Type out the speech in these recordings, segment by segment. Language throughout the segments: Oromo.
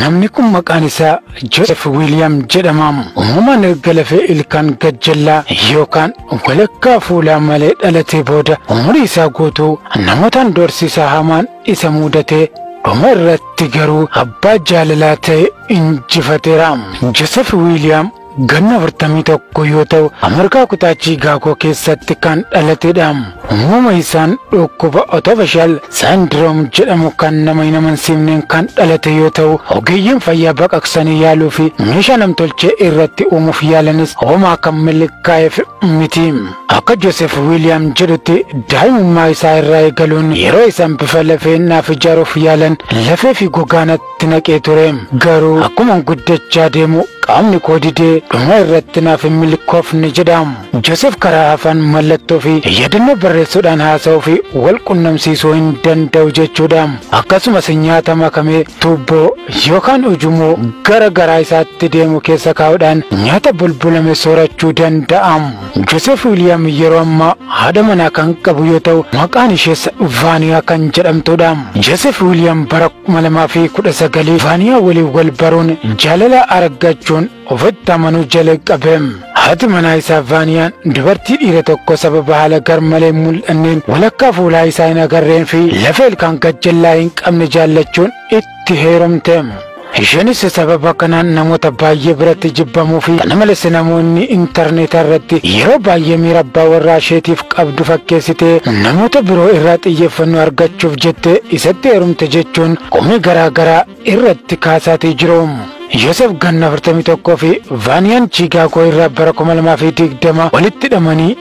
Namni kun maqaan isaa Joseph William jedhama. Uumamaan erga lafee ilkaan gajjallaa yookaan walakkaa fuulaa malee dhalatee booda umurii isaa guutuu namootaan doorsisaa hamaan isa mudatee dhuma irratti garuu abbaa jaalalaa ta'e injifateera. Joseph William ganna 41 yoo ta'u, Ameerikaa kutaa Chiikaagoo keessatti kan dhalatedha. Uumama isaan dhukkuba Otofacial Syndrome jedhamu kan nama hin amansiifneen kan dhalate yoo ta'u, ogeeyyiin fayyaa baqaqsanii yaaluu fi meeshaa namtolchee irratti uumuuf yaalanis homaa kan milkaa'eef miti. Akka Joseph William jedhutti, daa'imummaa isaa irraa eegaluun yeroo isaan bifa lafee naaf ijaaruuf yaalan lafee fi gogaa natti naqee ture. Garuu akkuma guddachaa deemu qaamni koo didee dhuma irratti naaf hin milkoofne jedha. Joseph karaa afaan mallattoo fi yaadannoo barreessuudhaan haasa'uu fi wal qunnamsiisuu hin danda'u jechuudha. Akkasumas nyaata makamee tuubboo yookaan ujummoo gara garaa isaatti deemu keessa kaa'uudhaan nyaata bulbulame soorachuu danda'a. Joseph William yeroo ammaa haadha manaa kan qabu yoo ta'u, maqaan ishees Vaaniyaa kan jedhamtudha. Joseph William bara 2019 Vaaniyaa waliin wal baruun jaalala argachuun ofitti amanuu jalqabe. Haati manaa isaa Vaaniyaan dubartii dhiira tokko sababa haala garmalee mul'anneen walakkaa fuulaa isaa hin agarreen fi lafa ilkaan gajjallaa hin qabne jaallachuun itti heerumte. Isheenis sababa kanaan namoota baay'ee biratti jibbamuu fi kana malees namoonni intarneetaa irratti yeroo baay'ee miira abbaa warraa isheetiif qabdu fakkeessitee namoota biroo irraa xiyyeeffannoo argachuuf jettee isatti heerumte jechuun komii garaa garaa irratti kaasaatii jiru. Yoosef ganna 41 fi Vaaniyaan Chiikaagoo irraa bara 2020 walitti hidhamanii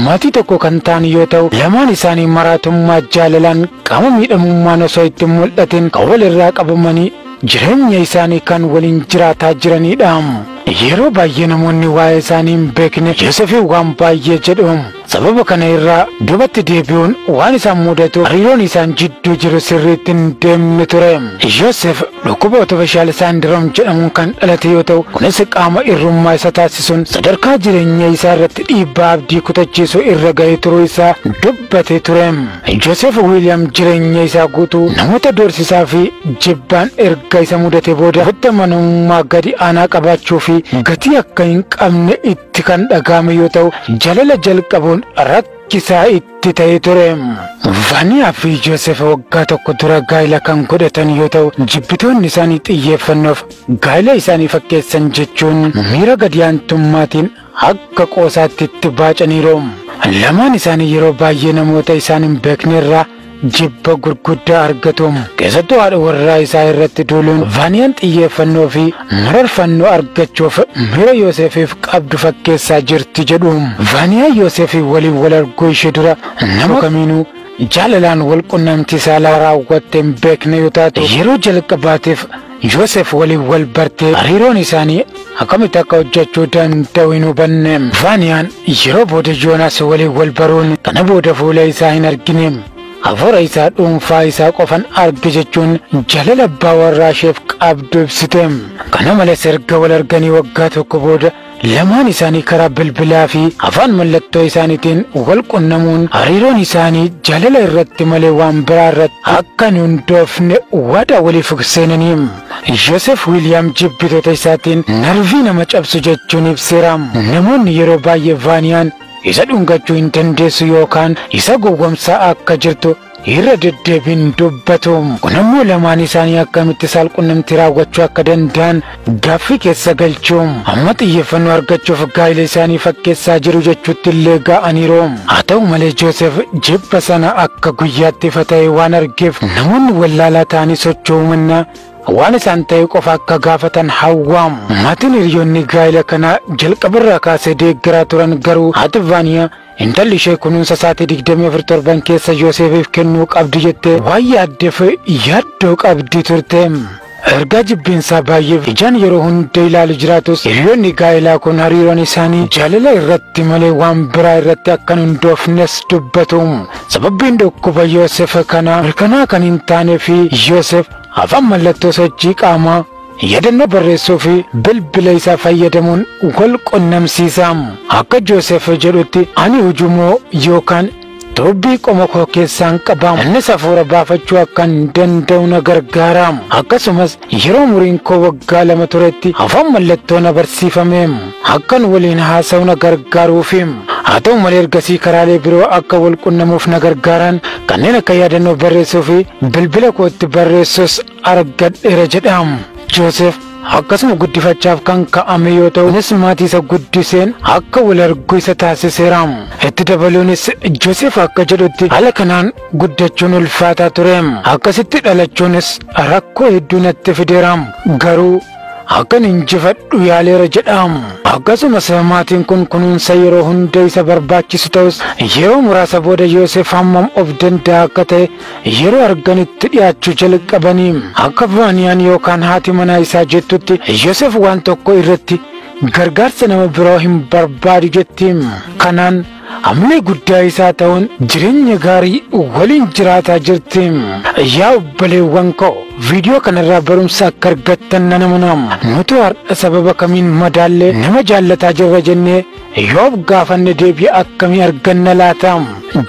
maatii tokko kan ta'an yoo ta'u, lamaan isaanii maraatummaa jaalalaan qaama miidhamummaan osoo itti mul'atin kan wal irraa qabamanii jireenya isaanii kan waliin jiraataa jiranidha. Yeroo baay'ee namoonni waa'ee isaanii hin beekne Yoosefii waan baay'ee jedhu. Sababa kana irraa duubatti deebi'uun waan isaan mudatu hariiroon isaan jidduu jiru sirriitti hin deemne ture. Yoosef dhukkuba Otofacial Syndrome jedhamuun kan dhalate yoo ta'u, kunis qaama irrummaa isa taasisuun sadarkaa jireenya isaa irratti dhiibbaa abdii kutachiisu irra ga'ee turuu isaa dubbatee ture. Yoosef William jireenya isaa guutuu namoota doorsisaa fi jibbaan erga isa mudate booda ofitti amanamummaa gadi aanaa qabaachuu fi gatii akka hin qabne itti kan dhaga'ame yoo ta'u, jaalala jalqabuun rakkisaa itti ta'ee ture. Vaaniyaa fi Joosef waggaa tokko dura gaa'ila kan godhatan yoo ta'u, jibbitoonni isaanii xiyyeeffannoof gaa'ila isaanii fakkeessan jechuun miira gadi aantummaatiin akka qoosaatti itti baacaniiru. Lamaan isaanii yeroo baay'ee namoota isaan hin beekne irraa jibba gurguddaa argatu. Keessattuu haadha warraa isaa irratti duuluun Vaaniyaan xiyyeeffannoo fi mararfannoo argachuuf miira Yoosefiif qabdu fakkeessaa jirti jedhu. Vaaniyaan Yoosefii waliin wal arguu ishee dura nama kamiinuu jaalalaan wal qunnamtii saalaa raawwatte hin beekne yoo taatu, yeroo jalqabaatiif Yoosef waliin wal bartee hariiroon isaanii akkamitti akka hojjechuu danda'u hin hubanne. Vaaniyaan yeroo booda Joonaas waliin wal baruun kana booda fuula isaa hin argine. Hafuura isaa dhuunfaa isaa qofan arge jechuun jaalala abbaa warraa isheef qabdu ibsite. Kana malees erga wal arganii waggaa tokko booda lamaan isaanii karaa bilbilaa fi afaan mallattoo isaaniitiin wal qunnamuun hariiroon isaanii jaalala irratti malee waan biraa irratti akka hin hundoofne waadaa waliif seenanii. Yoosef Wiiliyaam jibbitoota isaatiin narvii nama cabsu jechuun ibseera. Namoonni yeroo baay'ee Vaaniyaan isa dhungachuu hin dandeessu yookaan isa gowwomsaa akka jirtu irra deddeebiin dubbatu. Kun ammoo lamaan isaanii akkamitti saalqunnamtii raawwachuu akka danda'an gaaffii keessa galchu. Amma xiyyeeffannoo argachuuf gaa'ila isaanii fakkeessaa jiru jechuutti illee ga'aniiru. Haa ta'u malee Joosef jibba sana akka guyyaatti ifa ta'e waan argeef namoonni wallaalaa ta'anii socho'uu mannaa waan isaan ta'e qofa akka gaafatan hawwaam. Maatiin hiriyoonni gaa'ila kanaa jalqabarraa kaasee deeggaraa turan garuu haati Vaaniyaa intalli ishee kunuunsa sa'aatii 24 torban keessa Yoosefiif kennuu qabdi jettee waan yaaddeef yaaddoo qabdi turte. Ergaa jibbiinsaa baay'eef ijaan yeroo hunda ilaalu jiraatus, hiriyoonni gaa'ilaa kun hariiroon isaanii jaalala irratti malee waan biraa irratti akka hin hundoofnes dubbatu. Sababbiin dhukkuba Yoosef kanaa mirkanaa kan hin taanee fi Yoosef afaan mallattoo sochii qaamaa, yaadannoo barreessuu fi bilbila isaa fayyadamuun wal qunnamsiisa. Akka Joosef jedhutti, ani ujummoo yookaan Tuubbii qoma koo keessaan qaba. Innis hafuura baafachuu akkan danda'u na gargaara. Akkasumas yeroo umuriin koo waggaa 2 turetti afaan mallattoo na barsiifame. Akkan waliin haasa'u na gargaaruufi. Haa ta'u malee ergasii karaalee biroo akka wal qunnamuuf na gargaaran kanneen akka yaadannoo barreessuu fi bilbila kootti barreessus argadheera jedha. Joosef akkasuma guddifachaaf kan ka'ame yoo ta'u, innis maatii isa guddiseen akka wal argu isa taasiseera. Itti dabaluunis Joosef akka jedhutti haala kanaan guddachuun ulfaataa ture. Akkasitti dhalachuunis rakkoo hedduu natti fideera. Garuu akkan injifadhu yaaleera jedha. Akkasumas maatiin kun kunuunsa yeroo hunda isa barbaachisu ta'us yeroo muraasa booda Yoosef hammam of danda'a akka ta'e yeroo arganitti dhiyaachuu jalqabanii. Akka Vaaniyaan yookaan haati manaa isaa jettutti Yoosef waan tokko irratti gargaarsa nama biroo hin barbaadu jetti. Kanaan hamilee guddaa isaa ta'uun jireenya gaarii waliin jiraataa jirti. Yaa obboleewwan koo, viidiyoo kanarraa barumsa akka argattan nan amana. Nuti har'a sababa kamiin madaallee nama jaallataa jirra jennee yoo gaafanne deebii akkamii arganna laata?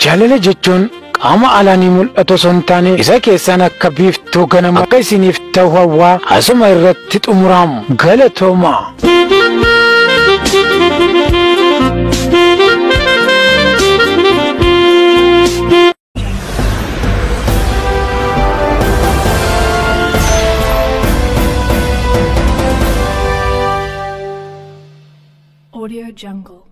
Jaalala jechuun qaama alaanii mul'atu osoo hin taane isa keessaan akka biiftuu ganama akka isiniif ta'u hawwaa asuma irratti xumuramu. Galatooma. Audio Jungle.